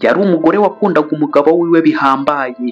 Yari umugore wakundaga umugabo wiwe bihambaye,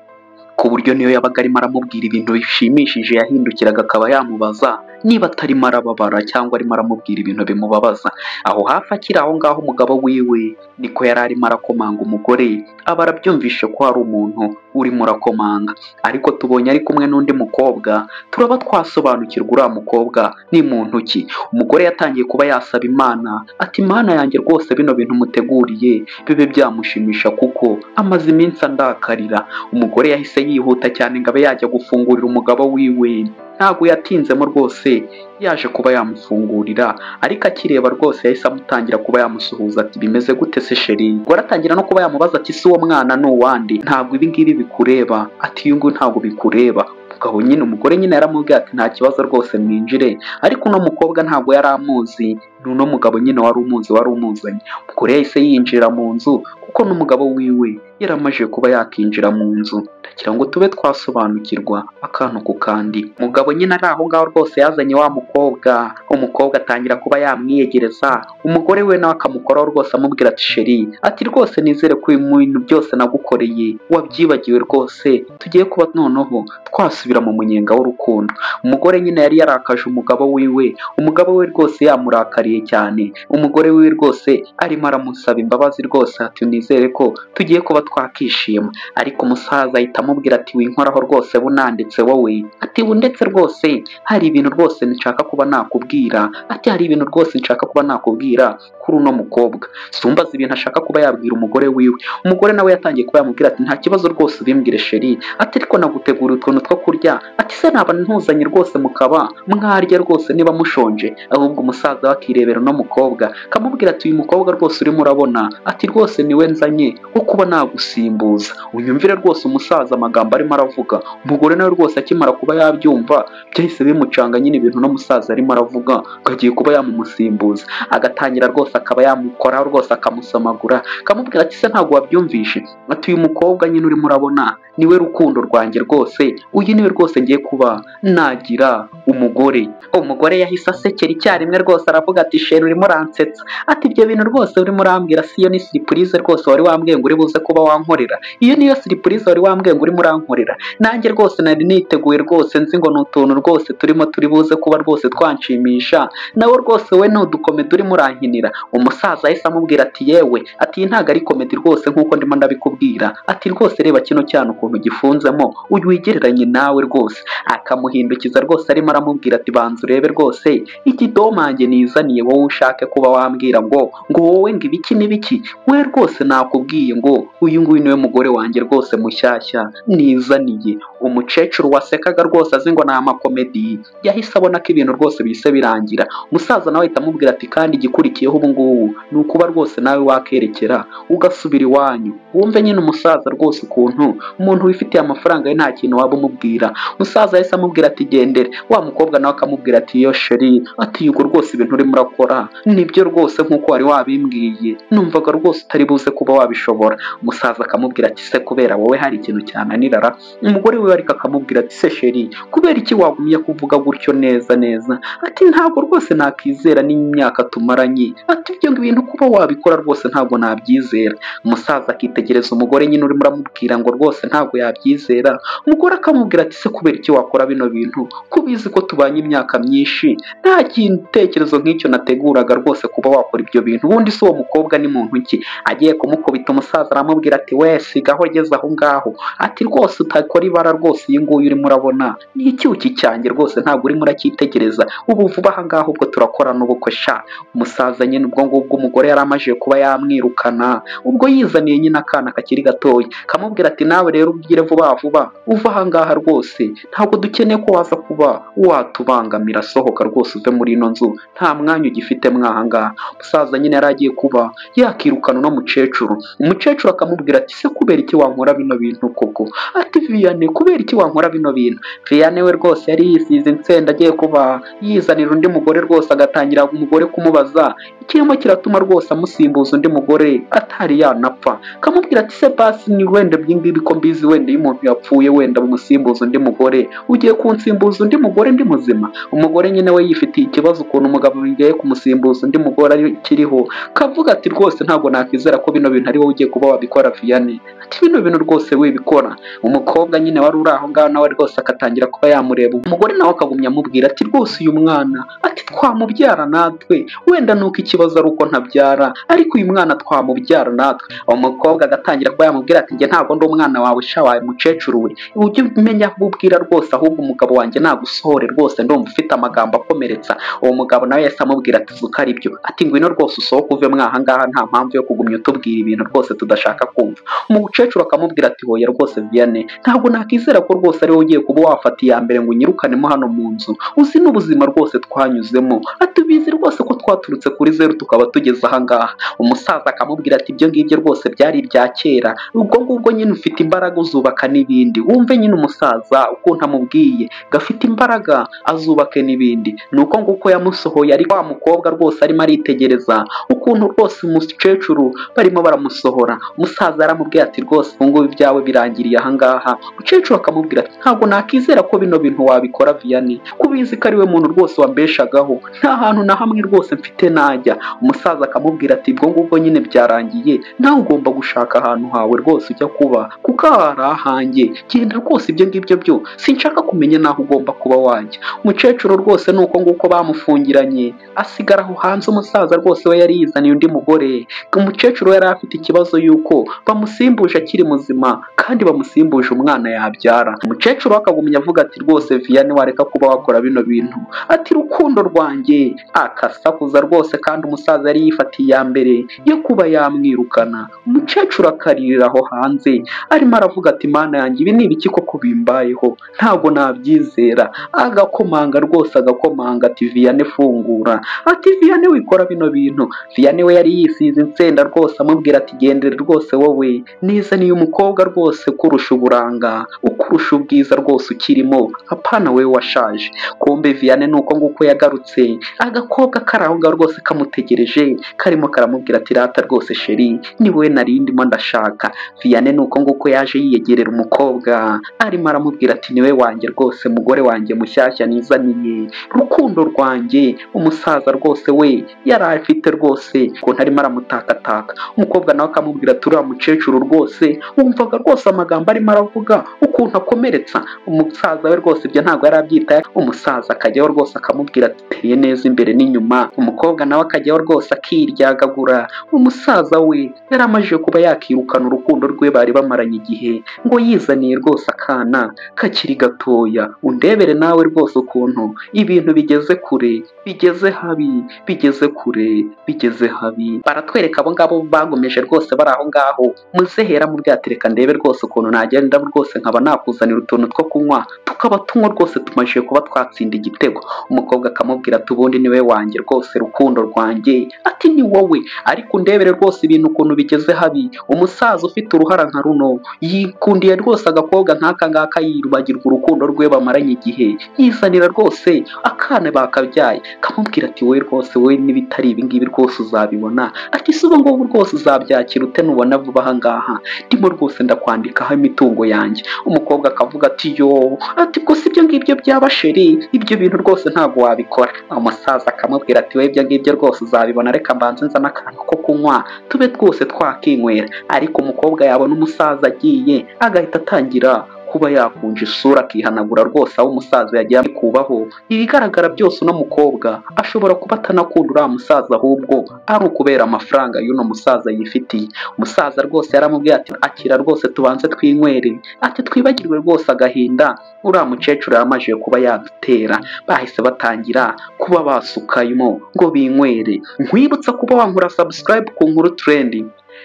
ku buryo niyo yabaga arimo aramubwira ibintu bishimishije yahindukiraga akaba yamubaza niba atarimo arababara cyangwa arimo aramubwira ibintu bimubabaza. Aho hafi akiri aho ngaho umugabo wiwe niko yari arimo arakomanga, umugore aba arabyumvishe ko hari umuntu urimo urakomanga, ariko tubonye ari kumwe n'undi mukobwa, turaba twasobanukirwa uriya mukobwa ni muntu ki. Umugore yatangiye kuba yasaba Imana ati Imana yanjye rwose bino bintu muteguriye bibe byamushimisha kuko amaze iminsi andakarira. Umugore yahise yihuta cyane ngo abe yajya gufungurira umugabo wiwe, ntabwo yatinzemo rwose yaje kuba yamufungurira, ariko akireba rwose yahise amutangira kuba yamusuhuza ati bimeze gute se sheri. Umugore atangira no kuba yamubaza ati si uwo mwana ni uwande, ntabwo ibi ngibi bikureba, ati uyu nguyu ntabwo bikureba. Umugabo nyine umugore nyine yaramubwiye ati nta kibazo rwose mwinjire, ariko uno mukobwa ntabwo yari amuzi, ni uno mugabo nyine wari umuzi wari umuzanye. Umugore yahise yinjira mu nzu kuko n'umugabo wiwe yaramaze kuba yakinjira mu nzu. Ndagira ngo tube twasobanukirwa akantu ku kandi. Umugabo nyine ari aho ngaho rwose yazanye wa mukobwa, umukobwa atangira kuba yamwiyegereza, umugore we nawe akamukoraho rwose amubwira ati sheri, ati rwose nizere ko ibintu byose nagukoreye wabyibagiwe rwose, tugiye kuba noneho twasubira mu munyenga w'urukundo. Umugore nyine yari yarakaje umugabo wiwe, umugabo we rwose yamurakariye cyane, umugore wiwe rwose arimo aramusaba imbabazi rwose ati nizere ko tugiye kuba twakishima, ariko umusaza ahita amubwira ati winkoraho rwose bunanditse wowe, ati ndetse rwose hari ibintu rwose nshaka kuba nakubwira, ati hari ibintu rwose nshaka kuba nakubwira kuri uno mukobwa. Sumbaza ibintu ashaka kuba yabwira umugore wiwe. Umugore nawe yatangiye kuba yamubwira ati nta kibazo rwose ubimbwire sheri, ati ariko nagutegura utuntu two kurya, ati se naba ntuzanye rwose mukaba mwarya rwose niba mushonje. Ahubwo umusaza we akirebera uno mukobwa akamubwira ati uyu mukobwa rwose urimo urabona, ati rwose niwe nzanye wo kuba nagusimbuza. Unyumvire rwose umusaza amagambo arimo aravuga. Umugore nawe rwose akimara kuba yabyumva byahise bimucanga nyine ibintu uno musaza arimo aravuga ngo agiye kuba yamumusimbuza, agatangira rwose akaba yamukoraho rwose akamusomagura akamubwira ati se ntabwo wabyumvishe, ati uyu mukobwa nyine urimo urabona niwe rukundo rwanjye rwose, uyu niwe rwose ngiye kuba nagira umugore. Umugore yahise asekera icyarimwe rwose aravuga ati sheri urimo uransetsa, ati ibyo bintu rwose urimo urambwira si yo ni siripurize rwose wari wambwiye ngo uri buze kuba wankorera, iyo niyo siripurize wari wambwiye ngo urimo urankorera, nanjye rwose nari niteguye rwose nzi ngo ni utuntu rwose turimo turi buze kuba rwose twanshimisha, nawe rwose we ni udukomedi urimo urankinira. Umusaza yahise amubwira ati yewe, ati iyi ntabwo ari komedi rwose nk'uko ndimo ndabikubwira, ati rwose reba kino cyana ukuntu gifunzemo uyu wigereranye nawe rwose. Akamuhindukiza rwose arimo aramubwira ati banza urebe rwose ikidomange nizaniye wowe ushake kuba wambwira ngo wowe ngo ibiki n'ibiki, we rwose nakubwiye ngo uyu nguyu niwe mugore wanjye rwose mushyashya nizaniye. Umukecuru wasekaga rwose azi ngo ni amakomedi yahise abona ko ibintu rwose bihise birangira. Umusaza nawe ahita amubwira ati kandi igikurikiyeho ubu ngubu ni ukuba rwose nawe wakerekera ugasubira iwanyu. Wumve nyine umusaza rwose ukuntu umuntu wifitiye amafaranga ye nta kintu waba umubwira. Umusaza yahise amubwira ati gendere. Wa mukobwa nawe akamubwira ati yo sheri, ati yugo rwose ibintu urimo urakora nibyo rwose nk'uko wari wabimbwiye, numvaga rwose utari buze kuba wabishobora. Umusaza akamubwira ati se kubera wowe hari ikintu cyananirara. Umugore we ariko akamubwira ati se sheri kubera iki wagumye kuvuga gutyo neza neza, ati ntabwo rwose nakizera n'imyaka tumaranye, ati ibyo bintu kuba wabikora rwose ntabwo nabyizera. Umusaza akitegereza umugore nyine urimo uramubwira ngo rwose ntabwo yabyizera. Umugore akamubwira ati se kubera iki wakora bino bintu ko ubizi ko tubanye imyaka myinshi, nta gitekerezo nk'icyo nateguraga rwose kuba wakora ibyo bintu, ubundi si uwo mukobwa ni muntu ki. Agiye kumukubita umusaza aramubwira ati we sigaho geze aho ngaho, ati rwose utakora ibara rwose iyi nguyu urimo urabona ni icyuki cyanjye rwose ntabwo urimo uracyitegereza, ubu vuba aha ngaho ubwo turakora n'ubukwe sha. Umusaza nyine ubwo ngubwo umugore yari amaze kuba yamwirukana, ubwo yizaniye nyine akana kakiri gatoya kamubwira ati nawe rero ubwire vuba vuba uva aha ngaha rwose ntabwo dukeneye ko waza kuba watubangamira, sohoka rwose uve muri ino nzu nta mwanya ugifite mwaha ngaha. Umusaza nyine yari agiye kuba yakirukana uno mukecuru, umukecuru akamubwira ati se kubera iki wankora bino bintu koko, ati Vianney kubera Kubera iki wankora bino bintu? Vianney we rwose yari yisize insenda, agiye kuba yizanira undi mugore rwose, agatangira umugore kumubaza ikirimo kiratuma rwose amusimbuza undi mugore atari yanapfa. Kamubwira ati se basi ni wenda ibyingibi ko mbizi, wenda iyo umuntu yapfuye wenda bamusimbuza undi mugore, ugiye kunsimbuza undi mugore ndi muzima? Umugore nyine we yifitiye ikibazo ukuntu umugabo bigiye kumusimbuza undi mugore ari kiriho. Kavuga ati rwose ntabwo nakwizera ko bino bintu ari wowe ugiye kuba wabikora Vianney, ati bino bintu rwose wibikora. Umukobwa nyine wari uri aho ngaho nawe rwose akatangira kuba yamureba, umugore nawe akagumya amubwira ati rwose uyu mwana ati twamubyara natwe, wenda nuko ikibazo ari uko ntabyara, ariko uyu mwana twamubyara natwe. Umukobwa agatangira kuba yamubwira ati njye ntabwo ndi umwana wawe sha wawe mukecuru we, ujye umenya aho ubwira rwose, ahubwo umugabo wanjye nagusohore rwose, ndumva ufite amagambo akomeretsa. Uwo mugabo nawe yahise amubwira ati uko ari byo, ati ngwino rwose usohoke uve mwaha ngaha, nta mpamvu yo kugumya utubwira ibintu rwose tudashaka kumva. Umukecuru akamubwira ati hoya rwose Vianney, ntabwo nakizera ko rwose ari wowe ugiye kuba wafata iya mbere ngo unyirukanemo hano mu nzu, uzi n'ubuzima rwose twanyuzemo, ati ubizi rwose ko twaturutse kuri zeru tukaba tugeze aha ngaha. Umusaza akamubwira ati ibyo ngibyo rwose byari ibya kera, ubwo ngubwo nyine ufite imbaraga uzubaka n'ibindi. Wumve nyine umusaza ukuntu amubwiye gafite imbaraga azubake n'ibindi. Ni uko nguko yamusohoye, ariko wa mukobwa rwose arimo aritegereza ukuntu rwose umukecuru barimo baramusohora. Umusaza yaramubwiye ati rwose ubu ngubu ibyawe birangiriye aha ngaha. Umukecuru akamubwira ati ntabwo nakizera ko bino bintu wabikora Vianney, ko ubizi ko ari we muntu rwose wambeshagaho, nta hantu na hamwe rwose mfite najya. Umusaza akamubwira ati ubwo ngubwo nyine byarangiye, nawe ugomba gushaka ahantu hawe rwose ujya kuba, kuko aha hari ahanjye, genda rwose ibyo ngibyo byo sinshaka kumenya n'aho ugomba kuba wajya. Umukecuru rwose ni uko nguko bamufungiranye, asigara aho hanze. Umusaza rwose we yari yizaniye undi mugore. Umukecuru we yari afite ikibazo y'uko bamusimbuje akiri muzima kandi bamusimbuje umwana yabyara. Umukecuru we akagumya avuga ati rwose Vianney wareka kuba wakora bino bintu, ati rukundo rwanjye, akasakuza rwose, kandi umusaza yari yifatiye iya mbere yo kuba yamwirukana. Umukecuru akaririra aho hanze arimo aravuga ati mana yanjye, ibi ni ibiki koko bimbayeho, ntabwo nabyizera. Agakomanga rwose, agakomanga ati Vianney fungura, ati Vianney wikora bino bintu. Vianney we yari yisize insenda rwose, amubwira ati gendere rwose wowe, nizaniye umukobwa rwose ukurusha uburanga, ukurusha ubwiza rwose ukirimo, apana wowe washaje. Kumbe Vianney ni uko nguko yagarutse, agakobwa kari aho ngaho rwose kamutegereje, karimo karamubwira ati rata rwose chéri, ni wowe nari ndimo ndashaka. Vianney ni uko nguko yaje yiyegerera umukobwa, arimo aramubwira ati niwe wanjye rwose, mugore wanjye mushyashya nizaniye, rukundo rwanjye. Umusaza rwose we yari afite rwose ukuntu arimo aramutakataka. Umukobwa nawe akamubwira ati uriya mukecuru rwose wumvaga rwose amagambo arimo aravuga ukuntu akomeretsa. Umusaza we rwose ibyo ntabwo yari abyitaye. Umusaza akajyaho rwose akamubwira ati teye neza imbere n'inyuma. Umukobwa nawe akajyaho rwose akiryagagura. Umusaza we yari amajije kuba yakirukana urukundo rwe bari bamaranye igihe, ngo yizaniye rwose akana kakiri gatoya. Undebere nawe rwose ukuntu ibintu bigeze kure, bigeze habi, bigeze kure, bigeze habi. Baratwereka abo ngabo bagomeje rwose bari aho ngaho. Muzehera mu reka ndebe rwose ukuntu nagenda rwose nkaba nakuzanira utuntu two kunywa, tukaba tunywa rwose tumajije kuba twatsinda igitego. Umukobwa akamubwira ati ubundi niwe wanjye rwose, rukundo rwanjye, ati ni wowe, ariko undebere rwose ibintu ukuntu bigeze habi. Umusaza ufite uruhara nka runo yikundiye rwose agakobwa nk'aka ngaka, yibagirwa urukundo rwe bamaranye igihe, yizanira rwose akana bakabyaye. Kamubwira ati wowe rwose wowe n'ibitari ibi ngibi rwose uzabibona, ati si ubu ngubu rwose uzabyakira ute nubona vuba aha ngaha ndimo rwose ndakwandikaho imitungo yanjye. Umukobwa akavuga ati yo, ati gusa ibyo ngibyo byaba chéri, ibyo bintu rwose ntabwo wabikora. Umusaza akamubwira ati wowe ibyo ngibyo rwose uzabibona, reka mbanze nzane akantu ko kunywa tube twose twakinywera. Ariko umukobwa yabona umusaza agiye agahita atangira kuba yakunja isura, akihanagura rwose aho umusaza yagiye kubaho. Ibigaragara byose uno mukobwa ashobora kuba atanakunda uriya musaza, ahubwo ari ukubera amafaranga y'uno musaza yifitiye. Umusaza rwose yaramubwiye ati akira rwose tubanze twinywere, ati twibagirwe rwose agahinda uriya mukecuru yamajije kuba yadutera. Bahise batangira kuba basukayemo ngo binywere. Nkwibutsa kuba wankora subscribe ku Nkuru Trend.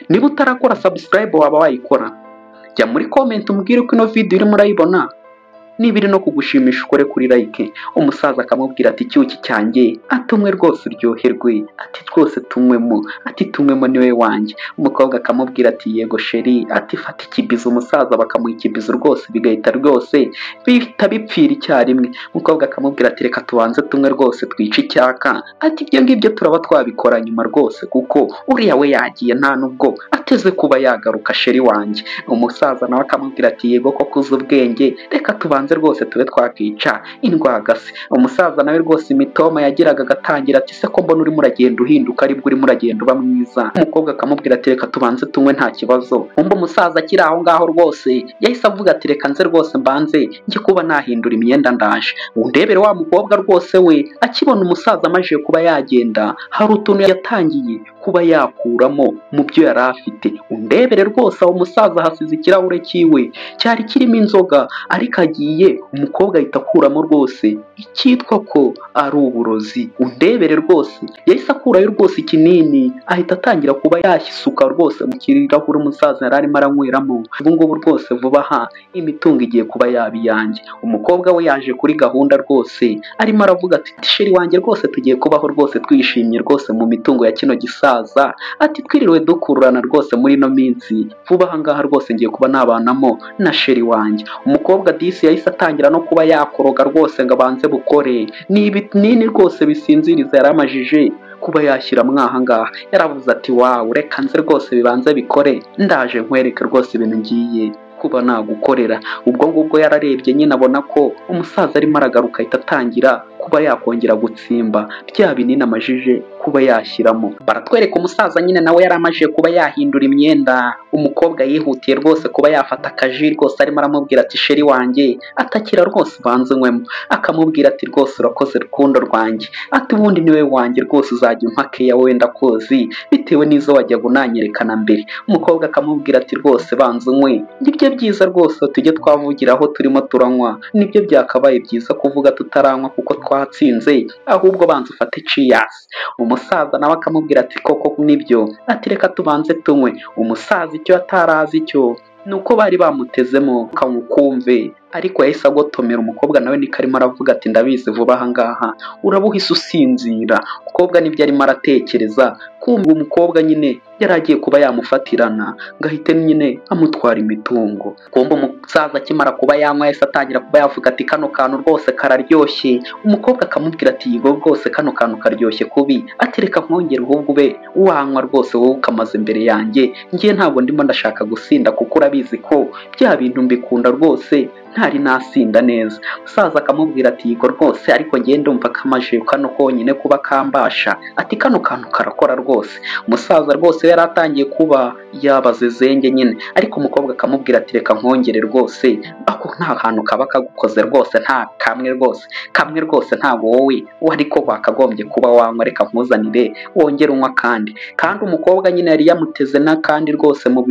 Niba utarakora subscribe waba wayikora, jya muri comment umbwire uko ino video urimo urayibona. Niba iri no kugushimisha ukore kuri like. Umusaza akamubwira ati icyuki cyanjye, atumwe rwose uryoherwe, ati rwose tunywemo, ati tunywemo niwe wanjye. Umukobwa akamubwira ati yego sheri, ati fata ikibizo. Umusaza bakamuha ikibizo rwose bigahita rwose bihita bipfira icyarimwe. Umukobwa akamubwira ati reka tubanze tumwe rwose twice icyaka, ati ibyo ngibyo turaba twabikora nyuma rwose kuko uriya we yagiye nta nubwo ateze kuba yagaruka sheri wanjye. Umusaza nawe akamubwira ati yego koko uzi ubwenge, reka tubanze rwose tube twakica indwagasi. Umusaza nawe rwose imitoma yagiraga agatangira ati se ko mbona urimo uragenda uhinduka, aribwo urimo uragenda uba mwiza. Umukobwa akamubwira ati reka tubanze tunywe nta kibazo. Umva umusaza akiri aho ngaho rwose yahise avuga ati reka nze rwose mbanze njye kuba nahindura imyenda ndaje. Undebere wa mukobwa rwose we akibona umusaza amajije kuba yagenda, hari utuntu yatangiye kuba yakuramo mu byo yari afite. Undebere rwose aho umusaza hasize ikirahure cyiwe cyari kirimo inzoga, ariko agiye umukobwa ahita akuramo rwose icyitwa ko ari uburozi. Undebere rwose yahise akurayo rwose ikinini, ahita atangira kuba yasuka rwose mu kirahure umusaza yari arimo aranyweramo. Ubu ngubu rwose vuba aha imitungo igiye kuba yaba iyanjye. Umukobwa we yaje kuri gahunda rwose arimo aravuga ati sheri wanjye rwose tugiye kubaho rwose twishimye rwose mu mitungo ya kino gisaza, ati twiriwe dukururana rwose muri ino minsi, vuba aha ngaha rwose ngiye kuba nabanamo na sheri wanjye. Umukobwa disi yahise atangira no kuba yakoroga rwose ngo abanze bukore, ni ibinini rwose bisinziriza yari amajije kuba yashyira mwaha ngaha. Yaravuze ati wawu reka nze rwose bibanze bikore, ndaje nkwereke rwose ibintu ngiye kuba nagukorera. Ubwo ngubwo yararebye nyine abona ko umusaza arimo aragaruka, ahita atangira kuba yakongera gutsimba bya binini amajije kuba yashyiramo. Baratwereka umusaza nyine nawe yari amajije kuba yahindura imyenda. Umukobwa yihutiye rwose kuba yafata akaji rwose arimo aramubwira ati sheri wanjye, atakira rwose ubanze unywemo. Akamubwira ati rwose urakoze rukundo rwanjye, ati ubundi niwe wanjye rwose uzajya umpa keya wenda kozi bitewe n'izo wajyaga unanyerekana mbere. Umukobwa akamubwira ati rwose banza unywe, nibyo byiza rwose tujye twavugiraho turimo turanywa, nibyo byakabaye byiza kuvuga tutaranywa kuko twatsinze, ahubwo banza ufate cheers. Umusaza nawe akamubwira ati koko nibyo, ati reka tubanze tunywe. Umusaza icyo atarazi cyo nuko bari bamutezemo kamukumve, ariko yahise agotomera. Umukobwa nawe niko arimo aravuga ati ndabizi vuba aha ngaha urabuhise usinzira. Umukobwa nibyo arimo aratekereza, kumva umukobwa nyine yari agiye kuba yamufatirana ngo ahite nyine amutwara imitungo. Kumva umusaza akimara kuba yanywa yahise atangira kuba yavuga ati kano kantu rwose kararyoshye. Umukobwa akamubwira ati yego rwose kano kantu karyoshye kubi, ati reka nkongere ahubwo ube wanywa rwose wowe ukamaze imbere yanjye, ngiye ntabwo ndimo ndashaka gusinda kuko urabizi ko bya bintu mbikunda rwose ntari nasinda neza. Umusaza akamubwira ati yego rwose ariko ngiye ndumva kamaje kano konyine kuba kambasha, ati kano kantu karakora rwose. Umusaza rwose yari atangiye kuba yabaze zenge nyine, ariko umukobwa akamubwira ati reka nkongere rwose, ako nta hantu kaba kagukoze rwose, nta kamwe rwose, kamwe rwose ntabwo wowe ariko wakagombye kuba wanywa, reka nkuzanire wongere unywa kandi. Kandi umukobwa nyine yari yamuteze n'akandi rwose mu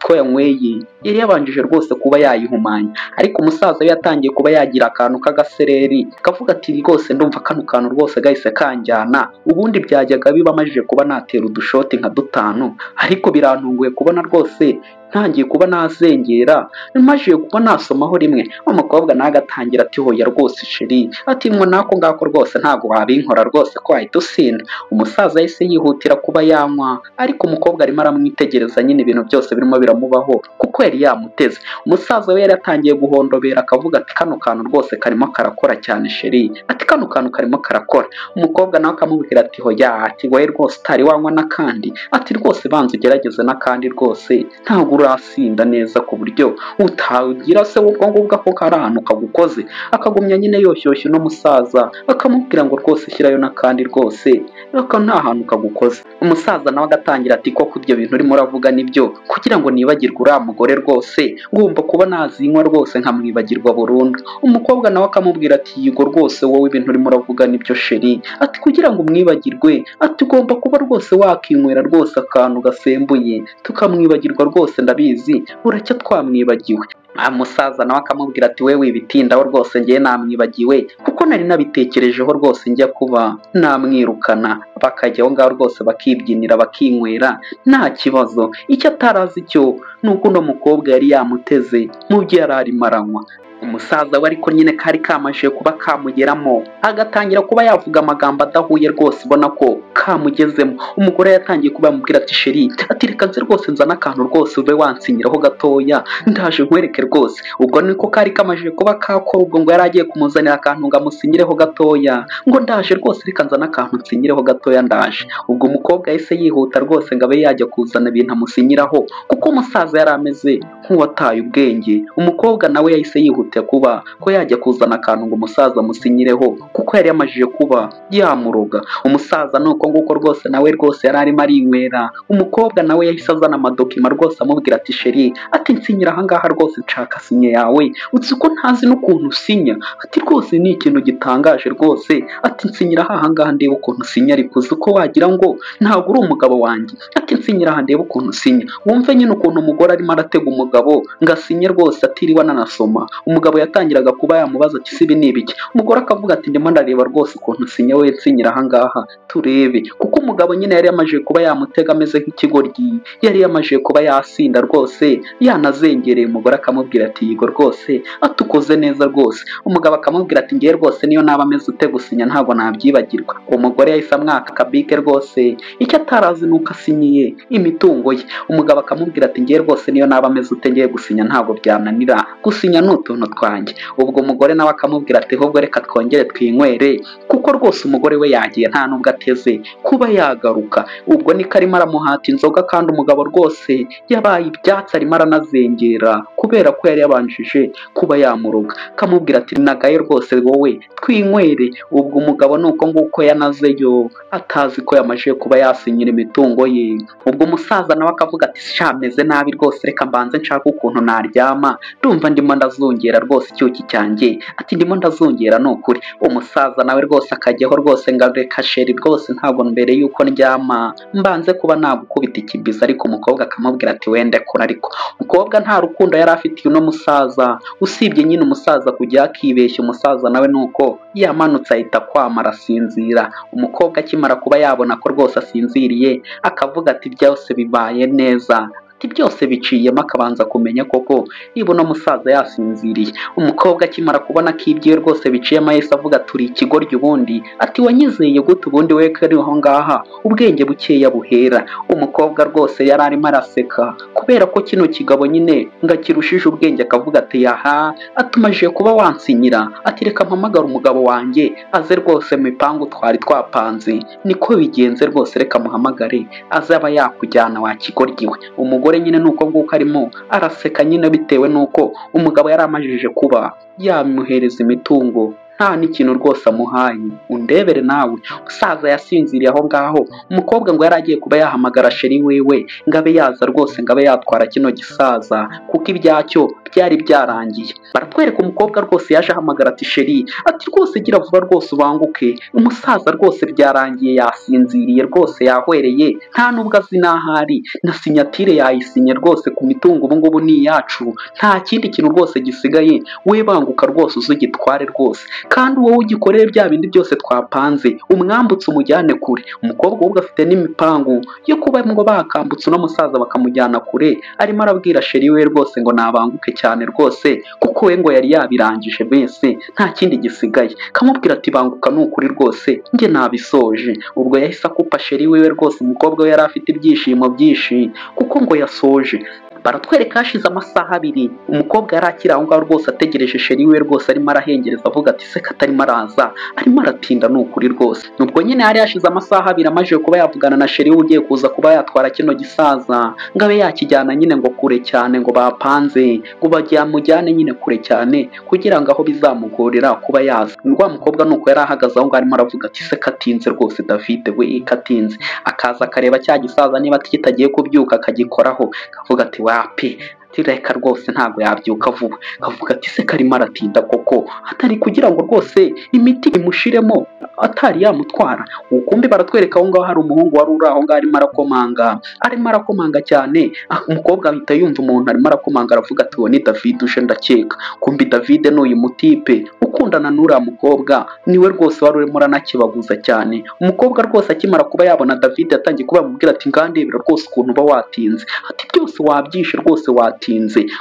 ko yanyweye yari yabanjije rwose kuba yayihumanya, ariko umusaza we yatangiye kuba yagira akantu k'agasereri kavuga ati rwose ndumva kano kantu rwose gahise kanjyana, ubundi byajyaga biba amajije kuba natera udushoti nka dutanu, ariko birantunguye kubona rwose ntangiye kuba nazengera majije kuba nasomaho rimwe. Umukobwa nawe agatangira ati hoya rwose sheri, ati mwo nako ngako rwose ntabwo wabinkora rwose ko wahita usinda. Umusaza yahise yihutira kuba yanywa, ariko umukobwa arimo aramwitegereza nyine ibintu byose birimo biramubaho kuko yari yamuteze. Umusaza we yari atangiye guhondobera akavuga ati kano kantu rwose karimo karakora cyane sheri, ati kano kantu karimo karakora. Umukobwa nawe akamubwira ati hoya, ati wowe rwose utari wanywa n'akandi, ati rwose banza ugerageze n'akandi rwose ntabwo urasinda neza ku buryo utagira se ubwo ngubwo ako kari ahantu kagukoze. Akagumya nyine yoshyushya uno musaza akamubwira ngo rwose shyirayo n'akandi rwose reka nta hantu kagukoze. Umusaza nawe agatangira ati koko ibyo bintu urimo uravuga nibyo, kugira ngo nibagirwe uriya mugore rwose ngomba kuba nazinywa rwose nkamwibagirwa burundu. Umukobwa nawe akamubwira ati yego rwose wowe ibintu urimo uravuga nibyo sheri, ati kugira ngo umwibagirwe ati ugomba kuba rwose wakinywera rwose akantu gasembuye tukamwibagirwa rwose, ndabizi buracya twamwibagiwe. Umusaza nawe akamubwira ati wewe ibitindaho rwose ngiye namwibagiwe kuko nari nabitekerejeho rwose njya kuba namwirukana. Bakajya aho ngaho rwose bakibyinira bakinywera nta kibazo. Icyo atarazi cyo ni uko uno mukobwa yari yamuteze mu byo yari arimo aranywa. Umusaza we ariko nyine kari kamajije kuba kamugeramo, agatangira kuba yavuga amagambo adahuye rwose, ubona ko kamugezemo. Umugore yatangiye kuba yamubwira ati chéri, ati reka nze rwose nzane akantu rwose ube wansinyiraho gatoya, ndaje nkwereke rwose. Ubwo niko kari kamajije kuba kakora, ubwo ngo yari agiye kumuzanira akantu ngo amusinyireho gatoya, ngo ndaje rwose reka nzane akantu nsinyireho gatoya ndaje. Ubwo umukobwa yahise yihuta rwose ngo abe yajya kuzana ibintu amusinyiraho, kuko umusaza yari ameze nk'uwataye ubwenge. Umukobwa nawe yahise yihutira kuba ko yajya kuzana akantu ngo umusaza amusinyireho, kuko yari yamajije kuba yamuroga. Umusaza nuko nguko rwose nawe rwose yari arimo arinywera. Umukobwa nawe yahise azana amadokima rwose amubwira ati chéri, ati nsinyira ahangaha rwose nshaka sinye yawe, uzi ko ntazi n'ukuntu usinya, ati rwose ni ikintu gitangaje rwose, ati nsinyira ahangaha ndebe ukuntu usinya, ariko uzi ko wagira ngo ntabwo uri umugabo wanjye, ati nsinyira aha ndebe ukuntu usinya. Wumve nyine ukuntu umugore arimo aratega umugabo ngo asinye rwose atiriwe ananasoma. Umugabo yatangiraga kuba yamubaza ati sibi ni ibiki, umugore akavuga ati ndimo ndareba rwose ukuntu usinya we, nsinyira ahangaha turebe. Kuko umugabo nyine yari yamajije kuba yamutega ameze nk'ikigoryi, yari yamajije kuba yasinda rwose, yanazengereye. Umugore akamubwira ati yigo rwose atukoze neza rwose. Umugabo akamubwira ati ngiye rwose niyo naba ameze ute gusinya ntabwo nabyibagirwa. Umugore yahise amwaka akabike rwose, icyo atarazi nuko asinyiye imitungo ye. Umugabo akamubwira ati ngiye rwose niyo naba ameze ute ngiye gusinya ntabwo byananira, gusinya ni utuntu twanjye. Ubwo umugore nawe akamubwira ati ahubwo reka twongere twinywere, kuko rwose umugore we yagiye nta nubwo ateze kuba yagaruka. Ubwo niko arimo aramuhata inzoga, kandi umugabo rwose yabaye ibyatsi arimo aranazengera kubera ko yari yabanjije kuba yamuroga. Akamubwira ati nagaye rwose wowe twinywere. Ubwo umugabo nuko nguko yanazeyo atazi ko yamajije kuba yasinyira imitungo ye. Ubwo umusaza nawe akavuga ati sha meze nabi rwose, reka mbanze nshaka ukuntu naryama, ndumva ndimo ndazungera rwose icyuki cyanjye, ati ndimo ndazungera ni ukuri. Umusaza nawe rwose akajyaho rwose ngo reka chéri rwose ntabwo mbere yuko ndyama mbanze kuba nagukubita ikibiza. Ariko umukobwa akamubwira ati wende kure. Ariko umukobwa nta rukundo yari afitiye uno musaza, usibye nyine umusaza kujya akibeshya. Umusaza nawe nuko yamanutse ahita kwama arasinzira. Umukobwa akimara kuba yabona ko rwose asinziriye, akavuga ati byose bibaye neza, ati byose biciyemo. Akabanza kumenya koko niba uno musaza yasinziriye. Umukobwa akimara kubona ko ibyiwe rwose biciyemo, yahise avuga turi ikigoryi ubundi, ati wanyizeye gute ubundi we ko ari aho ngaha ubwenge bukeya buhera. Umukobwa rwose yari arimo araseka kubera ko kino kigabo nyine ngo akirushije ubwenge, akavuga ati yaha atumajije kuba wansinyira, ati reka mpamagare umugabo wanjye aze rwose mu mipangu twari twapanze, niko bigenze rwose reka muhamagare aze aba yakujyana wa kigoryi we. Umugore nyine nuko nguko arimo araseka nyine bitewe nuko umugabo yari amajije kuba yamuhereza imitungo nta n'ikintu rwose amuhaye. Undebere nawe, umusaza yasinziriye aho ngaho. Umukobwa ngo yari agiye kuba yahamagara chéri wiwe ngo abe yaza rwose ngo abe yatwara kino gisaza, kuko ibyacyo byari byarangiye. Baratwereka umukobwa rwose yaje ahamagara ati chéri, ati rwose gira vuba rwose ubanguke, umusaza rwose byarangiye yasinziriye rwose yahwereye, nta nubwo azi n'aho ari, na signature yayisinye rwose ku mitungo ubu ngubu ni iyacu, nta kindi kintu rwose gisigaye, we banguka rwose uze ugitware rwose, kandi wowe ugikorere bya bindi byose twapanze, umwambutse umujyane kure. Umukobwa ubwo afite n'imipangu yo kuba ngo bakambutse uno musaza bakamujyana kure, arimo arabwira chéri we rwose ngo nabanguke cyane rwose, kuko we ngo yari yabirangije mbese nta kindi gisigaye. Kamubwira ati banguka ni ukuri rwose njye nabisoje. Ubwo yahise akupa chéri wiwe rwose. Umukobwa we yari afite ibyishimo byinshi kuko ngo yasoje. Baratwereka hashize amasaha abiri, umukobwa yari akiri aho ngaho rwose ategereje chéri we rwose, arimo arahengereza avuga ati se katarimo araza, arimo aratinda ni ukuri rwose. Nubwo nyine hari hashize amasaha abiri amajije kuba yavugana na chéri we ugiye kuza kuba yatwara kino gisaza ngo abe yakijyana nyine ngo kure cyane, ngo bapanze ngo bajyamujyane nyine kure cyane kugira ngo aho bizamugorera kuba yaza. Wa mukobwa nuko yari ahagaze aho ngaho arimo aravuga ati se katinze rwose David we katinze. Akaza akareba cya gisaza niba kitagiye kubyuka akagikoraho, akavuga ati wapi, reka rwose ntabwo yabyuka vuba. Akavuga ati se karimo aratinda koko, atari kugira ngo rwose imiti imushiremo atari yamutwara. Ukumbi baratwereka aho ngaho hari umuhungu wari uri aho ngaho arimo arakomanga, arimo arakomanga cyane. Umukobwa ahita yumva umuntu arimo arakomanga, aravuga ati uwo ni David uje ndakeka. Kumbi David ni uyu mutipe ukundana n'uriya mukobwa, niwe rwose wari urimo uranakibaguza cyane. Umukobwa rwose akimara kuba yabona David yatangiye kuba yamubwira ati ngandebera rwose ukuntu uba watinze, ati byose wabyishe rwose watinze.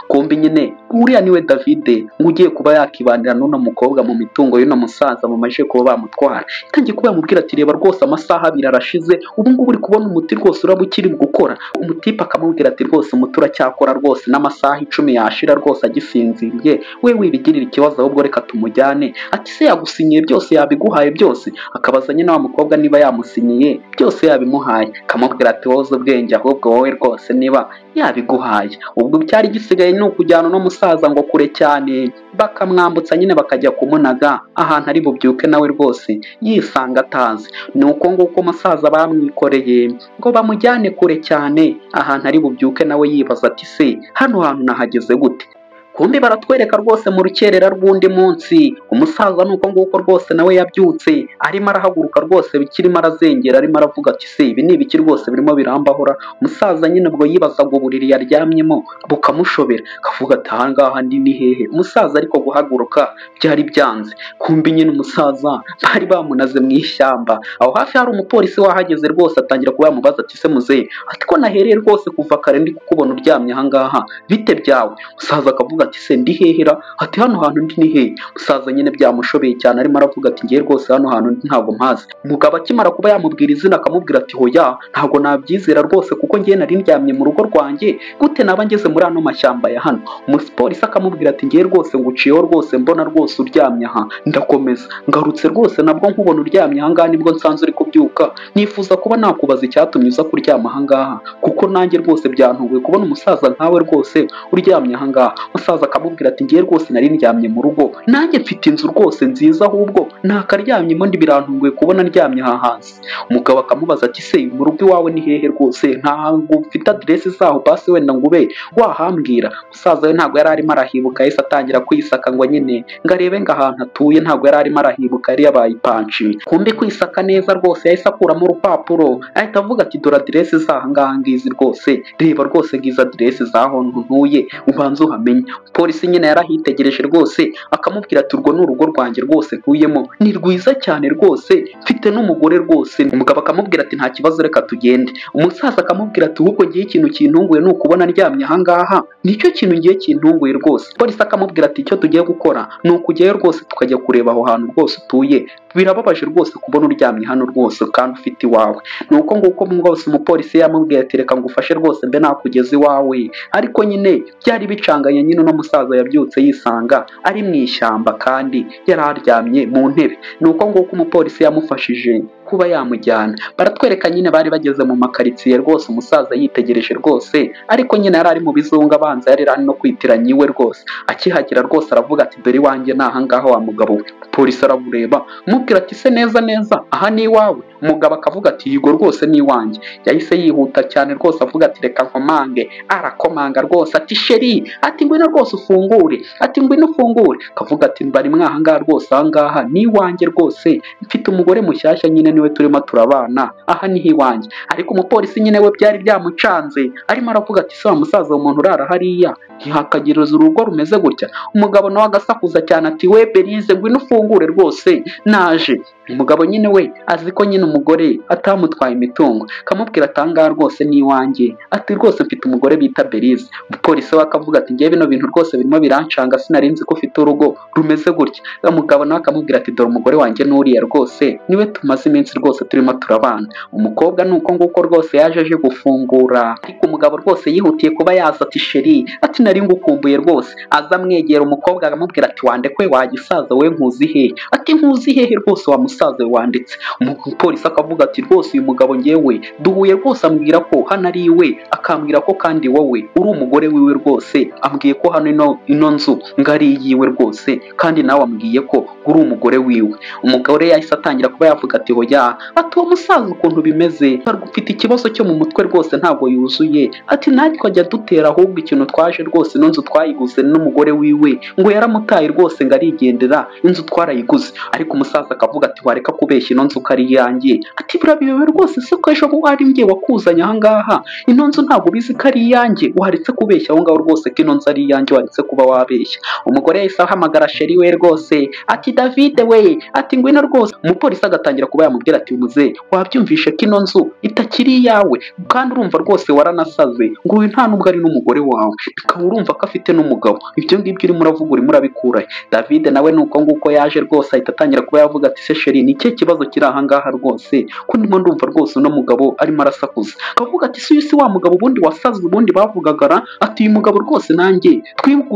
Kumbi nyine Uriya niwe Davide ngo ugiye kuba yakibanira n'uno mukobwa mu mitungo y'uno musaza bamaze kuba bamutwara. Yatangiye kuba yamubwira ati reba rwose amasaha abiri arashize, ubu ngubu uri kubona umuti rwose uraba ukiri gukora. Umutipe akamubwira ati rwose umuti uracyakora rwose n'amasaha 10 yashira rwose agisinziriye, we wibigirira ikibazo ahubwo reka tumujyane. Ati se yagusinyiye byose, yabiguhaye byose? Akabaza nyine wa mukobwa niba yamusinyiye byose yabimuhaye. Akamubwira ati wowe uzi ubwenge ahubwo wowe rwose niba yabiguhaye. Ubwo cyari gisigaye ni ukujyana uno musaza ngo kure cyane, bakamwambutsa nyine bakajya kumunaga ahantu ari bubyuke nawe rwose yisanga atazi. Ni uko nguko umusaza bamwikoreye ngo bamujyane kure cyane ahantu ari bubyuke nawe yibaza ati se hano hantu nahageze gute? Kumbi baratwereka rwose mu rukerera rw'undi munsi, umusaza nuko nguko rwose nawe yabyutse arimo arahaguruka rwose bikirimo arazengera, arimo aravuga ati se ibi ni ibiki rwose birimo birambahora. Umusaza nyine ubwo yibazaga uburiri yaryamyemo bukamushobera, akavuga ati aha ngaha ndi ni hehe? Umusaza ariko guhaguruka byari byanze. Kumbi nyine umusaza bari bamunaze mu ishyamba, aho hafi hari umupolisi wahageze rwose atangira kuba yamubaza ati se muzehe, ati ko nahereye rwose kuva kare ndi kukubona uryamye aha ngaha, bite byawe? Umusaza akavuga ati se ndi hehera? Ati hano hantu ndi ni hehe? Umusaza nyine byamushobeye cyane arimo aravuga ati ngiye rwose hano hantu ndi ntabwo mpazi. Umugabo akimara kuba yamubwira izina akamubwira ati hoya ntabwo nabyizera rwose kuko ngiye nari ndyamye mu rugo rwanjye, gute naba ngeze muri ano mashyamba ya hano? Umupolisi akamubwira ati ngiye rwose nguciyeho rwose mbona rwose uryamye aha, ndakomeza ngarutse rwose nabwo nkubona uryamye aha ngaha nibwo nsanze uri kubyuka, nifuza kuba nakubaza icyatumye uza kuryama aha ngaha kuko nanjye rwose byantunguye kubona umusaza nkawe rwose uryamye aha ngaha. Umusaza akamubwira ati ngiye rwose nari ndyamye mu rugo, nanjye mfite inzu rwose nziza ahubwo nakaryamyemo ndi birantunguye kubona ndyamye aha hasi. Umugabo akamubaza ati se mu rugo iwawe ni hehe rwose, ntabwo mfite aderesi zaho basi wenda ngo ube wahambwira. Umusaza we ntabwo yari arimo arahibuka, yahise atangira kwisaka ngo nyine ngo arebe ngo ahantu atuye, ntabwo yari arimo arahibuka yari yabaye ipanshi. Kumbi kwisaka neza rwose yahise akuramo urupapuro ahita avuga ati dore aderesi zaha ngaha ngizi rwose, reba rwose ngizi aderesi zaho ntuye ubanze uhamenye. Polisi nyine yarahitegereje rwose akamubwira ati urwo ni urugo rwanjye rwose ntuyemo, ni rwiza cyane rwose, mfite n'umugore rwose. Umugabo akamubwira ati nta kibazo reka tugende. Umusaza akamubwira ati ahubwo ngiye ikintu kintunguye ni ukubona ndyamye aha ngaha, nicyo kintu ngiye kintunguye rwose. Polisi akamubwira ati icyo tugiye gukora ni ukujyayo rwose tukajya kureba aho hantu rwose utuye, birababaje rwose kubona uryamye hano rwose kandi ufite iwawe. Ni uko nguko rwose umupolisi yamubwiye ati reka ngufashe rwose mbe nakugeza iwawe, ariko nyine byari bicanganye nyine uno musaza yabyutse yisanga ari mu ishyamba kandi yari aryamye mu ntebe. Ni uko nguko umupolisi yamufashije kuba yamujyana. Baratwereka nyine bari bageze mu makaritsiye rwose, umusaza yitegereje rwose, ariko nyine yari ari mu bizungu abanza yari ari no kwitiranya iwe rwose. Akihagera rwose aravuga ati dore iwanjye ni aha ngaha wa mugabo we. Polisi aramureba amubwira ati se neza neza aha ni iwawe? Umugabo akavuga ati yego rwose ni iwanjye. Yahise yihuta cyane rwose avuga ati reka nkomange. Arakomanga rwose ati sheri, ati ngwino rwose ufungure, ati ngwino ufungure. Akavuga ati mbari mwaha ngaha rwose, aha ngaha ni iwanjye rwose, mfite umugore mushyashya nyine niwe turimo turabana, aha niho iwanjye. Ariko umupolisi nyine we byari byamucanze, arimo aravuga ati se wa musaza umuntu urara hariya ntihakagiriza urugo rumeze gutya. Umugabo nawe agasakuza cyane ati we Berize ngwino ufungure rwose naje. Umugabo nyine we azi ko nyine umugore atamutwaye imitungo, akamubwira ati aha ngaha rwose ni iwanjye, ati rwose mfite umugore bita Berize. Umupolisi we akavuga ati ngewe bino bintu rwose birimo birancanga, sinari nzi ko ufite urugo rumeze gutya. Umugabo nawe akamubwira ati dore umugore wanjye n'uriya rwose niwe tumaze iminsi rwose turimo turabana. Umukobwa ni uko nguko rwose yaje aje gufungura, ariko umugabo rwose yihutiye kuba yaza ati sheri, ati nari ngukumbuye rwose. Aza amwegera umukobwa akamubwira ati wandekwe wagisaza we nkuzi hehe? Ati nkuzi hehe rwose wa musaza wanditse. Umupolisi akavuga ati rwose uyu mugabo ngewe duhuye rwose ambwira ko hano ari iwe, akambwira ko kandi wowe uri umugore wiwe rwose, ambwiye ko hano ino nzu ngo ari iyiwe rwose, kandi nawe ambwiye ko uri umugore wiwe. Umugore yahise atangira kuba yavuga ati hoya, ati uwo musaza ukuntu bimeze ufite ikibazo cyo mu mutwe rwose ntabwo yuzuye, ati natwe ajya dutera ahubwo ikintu twaje rwose ino nzu twayiguze n'umugore wiwe ngo yaramutaye rwose ngo arigendera, inzu twarayiguze. Ariko umusaza akavuga ati Wareka kubeshya ino nzu ko ari iyanjye? Ati birabiyobe rwose, se ko ejo ari njye wakuzanye aha ngaha, ino nzu ntabwo ubizi ko ari iyanjye? Waretse kubeshya aho ngaho rwose ko ino nzu ari iyanjye, waretse kuba wabeshya. Umugore yahise ahamagara chéri we rwose, ati David we, ati ngwino rwose. Umupolisi agatangira kuba yamubwira ati muze, wabyumvishe ko ino nzu itakiri iyawe, kandi urumva rwose waranasaze, ngo uyu nta nubwo ari n'umugore wawe, bikaba urumva ko afite n'umugabo, ibyo ngibyo urimo uravuga urimo urabikura he? David nawe ni uko nguko yaje rwose, ahita atangira kuba yavuga ati se chéri, ni ikihe kibazo kiri aha ngaha rwose, ko ndimo ndumva rwose uno mugabo arimo arasakuza? Akavuga ati si uyu si wa mugabo ubundi wasaze ubundi bavugagara? Ati uyu mugabo rwose nanjye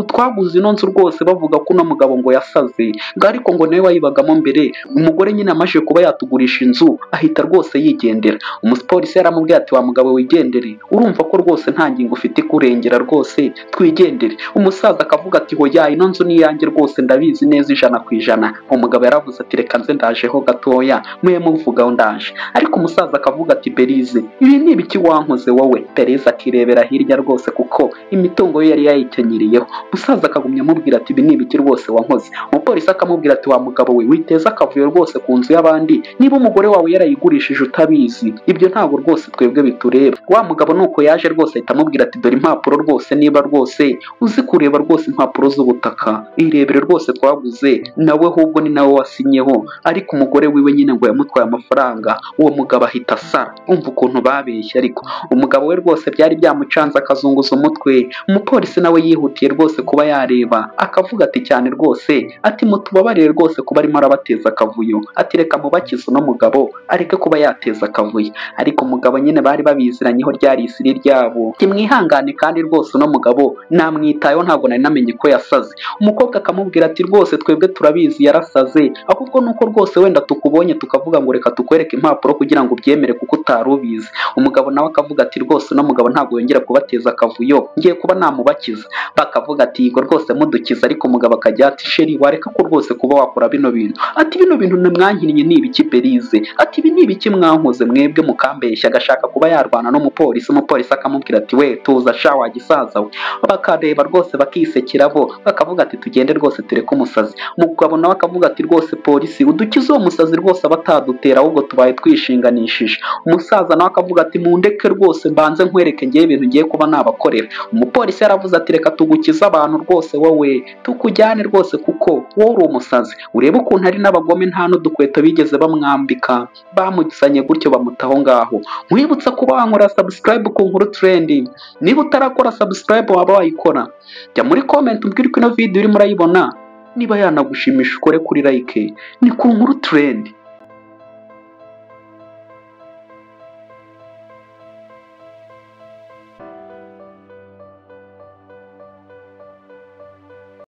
twaguze ino nzu rwose bavuga ko uno mugabo ngo yasaze, ngo ariko ngo nawe wayibagamo mbere. Umugore nyine amaze kuba yatugurisha inzu ahita rwose yigendera. Umupolisi yaramubwiye ati wa mugabo wigendere, urumva ko rwose nta ngingo ufite ikurengera rwose, twigendere. Umusaza akavuga ati hoya, ino nzu ni iyanjye rwose, ndabizi neza 100%. Umugabo yaravuze ati reka nze ndajeho gatoya, mwe muvugaho ndaje. Ariko umusaza akavuga ati Berize, ibi ni ibiki wankoze wowe? Berize akirebera hirya rwose kuko imitungo ye yari yayikenyeriyeho. Umusaza akagumya amubwira ati ibi ni ibiki rwose wankoze? Umupolisi akamubwira ati wa mugabo we, witeza akavuyo rwose ku nzu y'abandi, niba umugore wawe yarayigurishije utabizi, ibyo ntabwo rwose twebwe bitureba. Wa mugabo nuko yaje rwose ahita amubwira ati dore impapuro rwose, niba rwose uzi kureba rwose impapuro z'ubutaka, irebere rwose twaguze, nawe ahubwo ni nawe wasinyeho. Ariko umugore wiwe nyine ngo yamutwaye amafaranga, uwo mugabo ahita asara. Umva ukuntu babeshye, ariko umugabo we rwose byari byamucanze akazunguza umutwe. Umupolisi nawe yihutiye rwose kuba yareba, akavuga ati cyane rwose, ati mutubabarire rwose kuba arimo arabateza akavuyo, ati reka mubakize uno mugabo areke kuba yateza akavuyo. Ariko umugabo nyine bari babiziranyeho, ryari isiri ryabo, ati mwihangane kandi rwose uno mugabo namwitayeho, ntabwo nari namenye ko yasaze. Umukobwa akamubwira ati rwose twebwe turabizi yarasaze, ahubwo nuko rwose wenda tukubonye tukavuga ngo reka tukwereke impapuro kugira ngo ubyemere kuko utari ubizi. Umugabo nawe akavuga ati rwose uno mugabo ntabwo yongera kubateza akavuyo, ngiye kuba namubakiza. Bakavuga ati yego rwose mudukiza. Ariko umugabo akajya ati chéri, wareka ko rwose kuba wakora bino bintu? Ati bino bintu mwankinnye ni ibiki Berize? Ati ibi ni ibiki mwankoze mwebwe mukambeshya? Agashaka kuba yarwana n'umupolisi, umupolisi akamubwira ati we tuza sha wa gisaza we. Bakareba rwose bakisekera bo, bakavuga ati tugende rwose tureke umusazi. Umugabo nawe akavuga ati rwose polisi udukize uwo musazi rwose aba atadutera, ahubwo tubaye twishinganishije. Umusaza nawe akavuga ati mundeke rwose mbanze nkwereke ngewe ibintu ngiye kuba nabakorera. Umupolisi yaravuze ati reka tugukize abantu rwose, wowe tukujyane rwose kuko wowe uri umusazi. Urebe ukuntu ari n'abagome, nta n'udukweto bigeze bamwambika, bamuzanye gutyo bamuta aho ngaho. Nkwibutsa kuba wankora subscribe ku Nkuru Trend, niba utarakora subscribe waba wayikora, jya muri comment umbwire uko ino video urimo urayibona, niba yanagushimisha ukore kuri like. Ni ku Nkuru Trend.